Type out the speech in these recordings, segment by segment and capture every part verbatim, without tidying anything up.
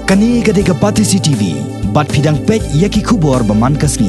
Kane ka dei ka Batesi T V, bad phi dang peit ïa ki khubor ba man ka sngi.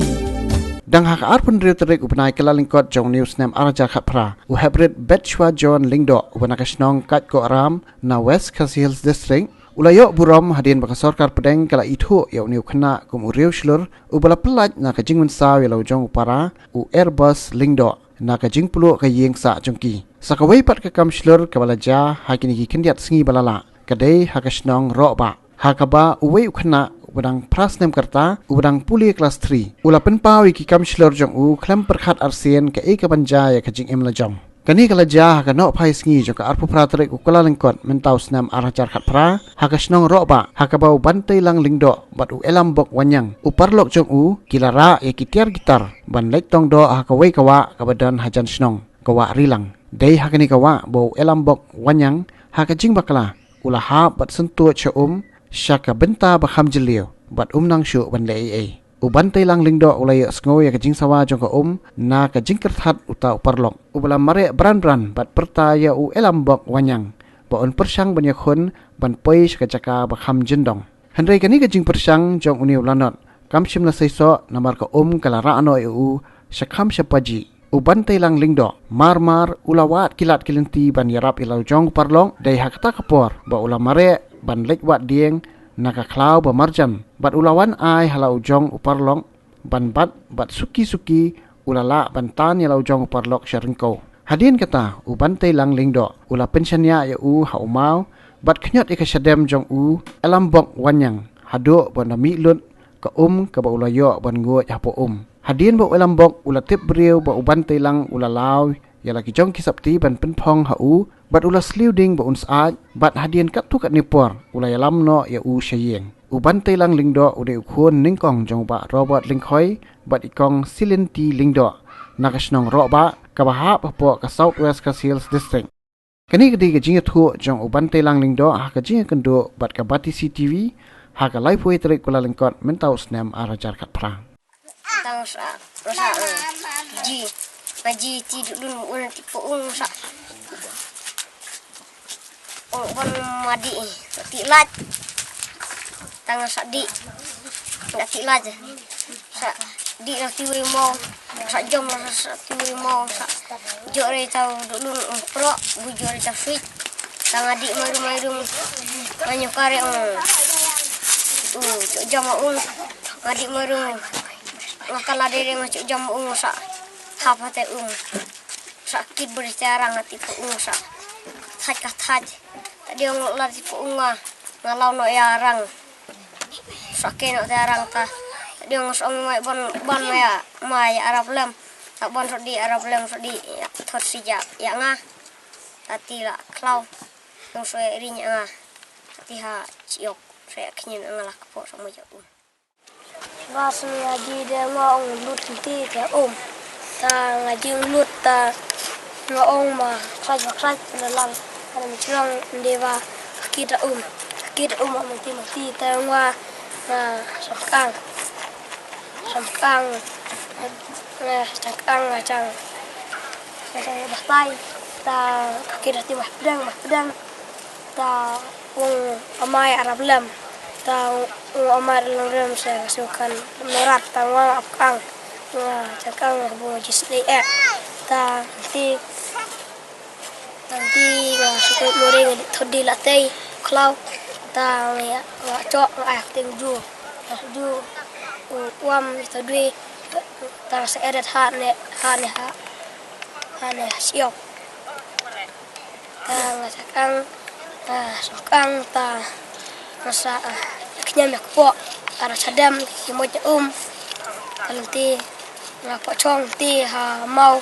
Dang ha ka arphew hynriew tarik u bnai Kyllalyngkot jong une u snem ar hajar khatphra, u Heprit Betshwa John Lyngdoh, uba na ka shnong Kaitkohram, na West Khasi Hills District, u la ïoh burom hadien ba ka sorkar pdeng ka la ithuh ïa une u khynnah kum u riewshlur uba la pyllait na ka jingmynsaw ïa la u jong u para, u Erbas Lyngdoh, na ka jingpluh ka ïing sah jong ki. Sa kawei pat ka kam shlur kaba la jia ha kine ki khyndiat sngi ba la lah, ka dei ha ka shnong Rohbah, ha kaba uwei u khynnah uba dang phra snem ka rta, uba dang pule klas three, u la pynpaw ïa ki kam shlur jong u khlem pyrkhat arsien kaei kaban jia ïa ka jingim la jong. Kane ka la jia ha ka nohphai sngi jong ka arphew phra tarik u Kyllalyngkot mynta u snem ar hajar khatphra, ha ka shnong Rohbah, ha kaba u Banteilang Lyngdoh bad u Elambok Wanniang, u paralok jong u, ki la rah ïa ki tiar ki tar ban leit tong doh ha kawei ka wah kaba don hajan shnong, ka wah Rilang. Dei ha kane ka wah ba u Elambok Wanniang, ha ka jingbakla, u la hap bad syntuid sha um sha ka bynta ba kham jylliew, bad um nang shuh ban leh ei ei. U Banteilang Lyngdoh u la ïohsngew ïa ka jingsawa jong ka um na ka jingkyrthat uta u paralok, uba la mareh bran bran bad pyrta ïa u Elambok Wanniang ba un pyrshang ban ïakhun ban poi sha ka jaka ba kham jyndong. Hynrei kane ka jingpyrshang jong une u lanot kam shym la seisoh, namar ka um ka la rah noh ïa u sha kham sha pajih. U Banteilang Lyngdoh, mar mar u la wad ki lad ki lynti ban ïarap ïa la u jong u paralok, dei ha kata ka por ba u la mareh ban leit wad dieng na ka khlaw ba marjan, bad u la wan ai ha la u jong u paralok ban bat, bad suki suki u la lah ban tan ïa la u jong u paralok sha ryngkew. Hadien kata, u Banteilang Lyngdoh u la pynshaniah ïa u ha u maw, bad khñiot ïa ka shadem jong u Elambok Wanniang, haduh ba u la mih lut ka um kaba u la ïoh ban nguid hapoh um. Hadien ba u Elambok u la tip briew ba u Banteilang u la law ïa la ki jong ki sopti ban pynphong ha u, bad u la sliew ding ba un syaid, bad hadien katto katne por u la ïalam noh ïa u sha ïing. U Banteilang Lyngdoh u dei u khun nyngkong jong u Bah Robert Lyngkhoi bad i Kong Silinti Lyngdoh, na ka shnong Rohbah, kaba hap hapoh ka South West Khasi Hills District. Kane ka dei ka jingïathuh jong u Banteilang Lyngdoh ha ka jingïakynduh bad ka Batesi T V ha ka laiphew tarik Kyllalyngkot mynta u snem ar hajar khatphra. Tang sa, sa, eh, ji, ma ji ti dudun un ti pu ung sa. Ung pon madi, ti laj. Tang sa di, nga ti laj. Sa di na ti wei mo, sa jom na sa ti wei mo, sa jo re tau dudun ung pro, bu jo re tau sweet. Tang adi marum marum, manyo kare ung, u jo jom ung, adi marum. Nga kala dere nga cuk jam ung sa. Hap hate ung. Sa kit beri te arang ati pu ung sa. Thaj ka thaj. Tadi ong la ti pu ung nga. Nga lau no ya arang. Sa ke no te arang ta. Tadi ong sa ong mai bon bon ya. Mai ya arab lem. Ta bon so di arab lem so di. Ya thot si ja. Ya nga. Tati la klau. Ong so ya ri ya nga. Tati ha ciok. So ya khnyen nga la kpo so mai ja ung. Ba sngewbha de nga ong lut kynti te um. Ta nga jing lut ta nga ong ma khraj ma khraj na lang. Ana mi chrong nde ba kit um. Kit um ma ti ma ti ta nga nga samkang. Samkang. Nga samkang nga chang. Nga chang ba tai ta kit ti ba pedang ba pedang. Ta ung amai arab lem. Ta ung amai arab lem se sukan merat ta ung apkang. Nga chakang bu jis di ek. Ta ti ta ti nga sukan muring di thodi la tei klau. Ta nga nga chok nga ayak ting ju. Ju uam ta dui ta se eret ha ne ha ne ha ha ne siok. Ta nga sa kang ta so kang ta nga sa knyam yak po ara chadem ki mo ja um. Alanti nga po chong ti ha mau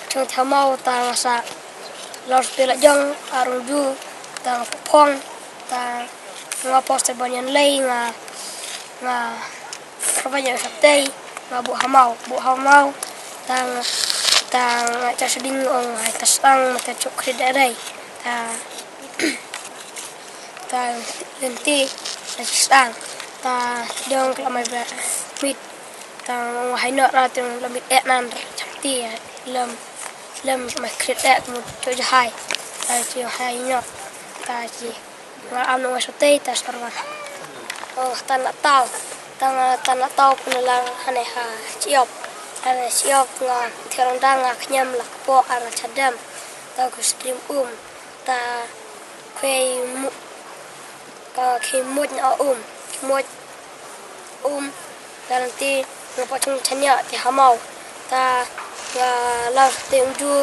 chong ti ha mau ta nga sa lor pi la jong arung ju ta nga po phong ta nga po se banyan lei nga nga Kaba ïa sa tei nga bu hamau bu hamau tang tang cha sa ding ong hai ta sang ma ta chok khri da dai ta ta lenti ta sang ta dong kla mai ba mit tang hai no ra tang la mit ek nan cham ti lem lem mai khri ek mu chok jahai ta chi hai no ta chi Nga am nong sotei ta sorwan. Oh, tan la tau. Tang tan la tau pun la hane ha chiop. Hane chiop nga thirong dang nga khnyam la kpo ar chadem. Ta ku stream um. Ta kwei mu ka ki mut na um. Ki mut um. Ta nanti nga pa chung chanya ki hamau. Ta nga lau sotei um ju.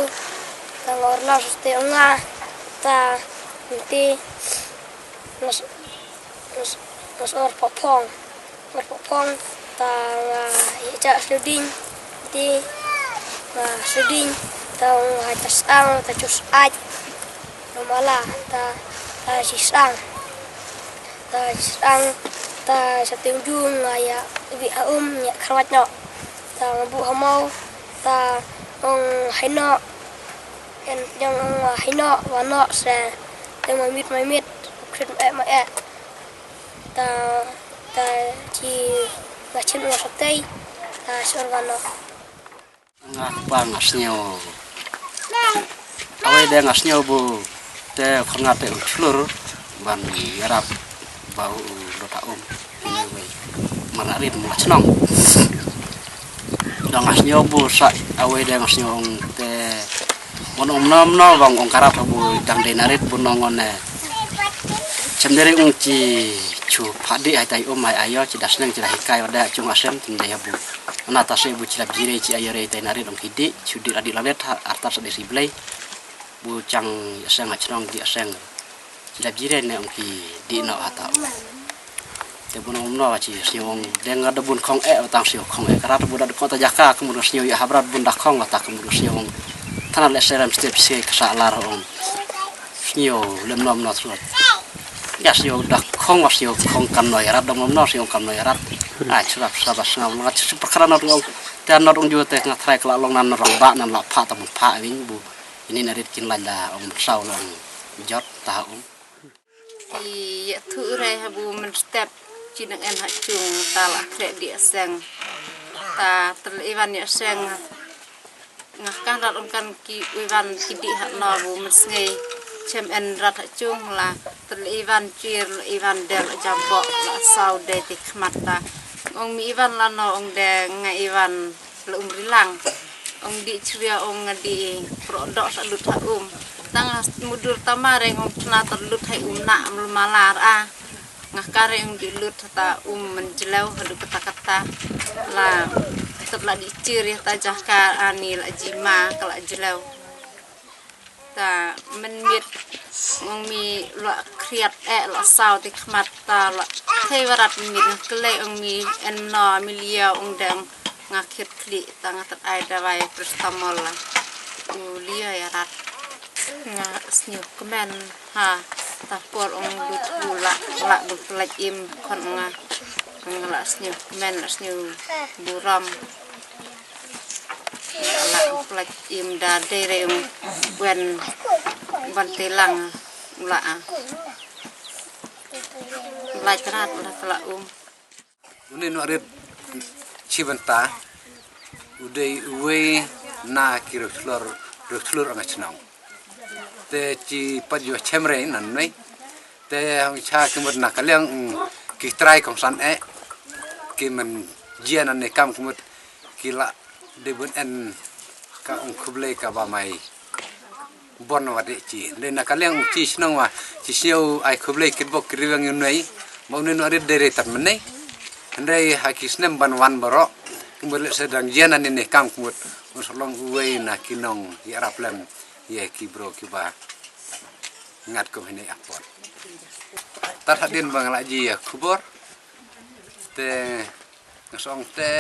Ta nga or lau sotei um nga. Ta nanti Nos nos nos or popong. Or popong ta nga ija suding. Ti nga suding ta nga jas ang ta jus aj. Nomala ta ta jisang. Ta jisang ta sating ju nga ya bi aum nya kharwat no. Ta nga bu hamau ta ong haino. En jong ong haino wano se. Te mamit mamit krit ma e ma e. Ta ta ci ngachin nga sotei. Ta sur wano. Nga kpa nga sngew. Awei de nga sngew bu te khon nga te u chlur ban yarap ba u dota um. Anyway, mana rit ma chnong. Dang nga sngew bu sa awei de nga sngew ong te mon ong mno mno bang ong karap bu dang de narit bu nong one. Chem deri ong ci chu phadi ai tai um ai ayo ci dasneng ci da hikai wada chung asem tin de bu. Ana ta se bu ci lap jire ci ayo re tai narit ong hidi chu di radi lalet artar sa de si blei. Bu chang aseng achnong di aseng. Ci lap jire ne ong ki di no ata. Te bu nong mno ci sngew ong deng ada bun khong e tang sngew khong e karat bu da ko ta jaka kemur sngew ya habrat bun da khong ata kemur sngew ong. Tana le serem step se kasa lar ong. Sngew lem nom no throt. Ya sngew da khong wa sngew khong kam no yarat dong no sngew kam no yarat. Ai churap sabas ngam ngat super kara no dong. Te no dong ju te nga trai kala long nan rong ba nan la pha ta mun pha wing bu. Ini narit kin landa ong saw long jot ta ong. Ki ya thu re ha bu men step ci nang en ha chung ta la kre di aseng. Ta tel iwan ya aseng. Nga kan rat ong kan ki iwan ki di ha no bu men sngi chem en rat ha chung la tel iwan chir iwan del jambok la saw de ti khmat ta. Ong mi iwan la no ong de nga iwan la um rilang. Ong di chria ong nga di pro dok sa lut ha um. Tang mudur tamare ngong tna ta lut ha um na am malar a. Nga kare ong di lut ta um men jlew ha du kata kata. La tet la di chir ya ta jaka ani la jima ka la jlew. Ta men mit ngong mi la kriat e la saw ti khmat ta la thei warat mit nga klei ong mi en no mi liau ong deng nga khit khli ta nga tat ai dawai paracetamol la u liau ya rat nga snyu kmen ha ta por ong lut u la la bu plaj im khon nga nga la snyu kmen la snyu buram. La plaj im da dei re um wen ban te lang la a. Plaj rat la tla um. Une no rit chi banta u dei uwei na ki ruthlur ruthlur anga chnong. Te chi pat ju chem re nan noi. Te hong cha ki mut na ka liang ki trai kong san e ki men jia nan ne kam ki mut ki la de bun en ka ong khublei ka ba mai bon wa de chi de na ka liang chi chnong wa chi sñiaw ai khublei ki bok ki riwang yu noi. Ba un no rit de re tat men nei. Hynrei ha ki snem ban wan baro ki mut le sedang jia nan ne kam ki mut un solong uwei na ki nong ya rap lem. Ye ki bro ki ba ngat kum hini apot. Tar hadin ba nga la ji ya khubor. Te nga song te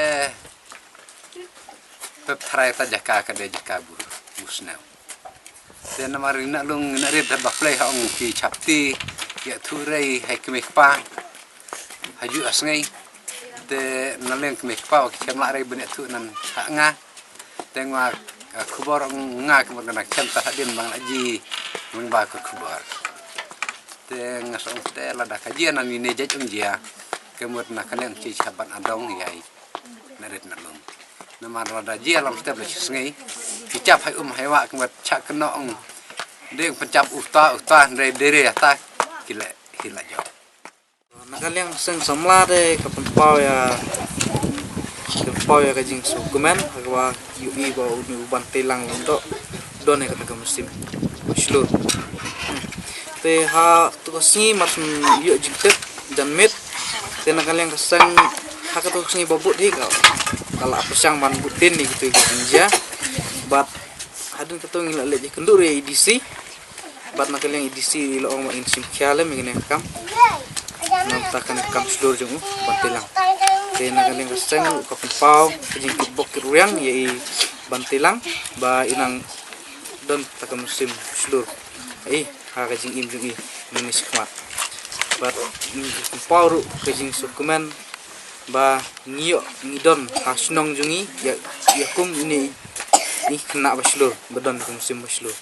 pep tharai ta jaka ka de jaka bu bu snem. Te namar ina lung ina rit da ba play ha ong ki chapti ya thu rei hai kmik pa. Haju asngai te naleng kmik pa ki chem la rei bene thu nan ha nga. Te nga khubor nga ke mut nga chem ta hadin bang la ji mung ba ka khubor. Te nga song te la da ka jia nan ni ne jaj ong jia ke mut na ka leng chi chaban adong yai na rit na lung. Namar la da jia lam step la chi sngai ki chap hai um hai wa ke mut cha ke no ong deng penchap uta uta ndre dere ta ki le. Te la jot. Na ka liang seng samla te ka pynpaw ïa, ka pynpaw ïa ka jingsngewkmen ha kaba ïohi ba u, u Bantei Lang u don, don ïa kata ka mynsiem ba shlur. Te ha tu ka sngi mat ïoh jingtip janmiet. Te na ka liang ka seng ha ka tu ka sngi ba bud hi ka, ka la pyrshang ban bud din ïa kitu ki jingjia. Bad hadien kata ngi la leit ïakynduh ïa i D C. Bad na ka liang i D C i la ong ba ngin shim khia lem ïa kane ka kam. Namar kane ka kam shlur jong u Bantei Lang. Te na ka liang ka seng ka pynpaw ka jingkitbok kitrwiang ïa i Bantei Lang ba i nang don ta ka mynsiem shlur. I ha ka jingim jong i mynne shakhmat. Bad ngi pynpaw ruh ka jingsngewkmen ba ngi ïoh ngi don ha shnong jong i ïa, ïa kum ine i khynnah ba shlur ba don ka mynsiem ba shlur.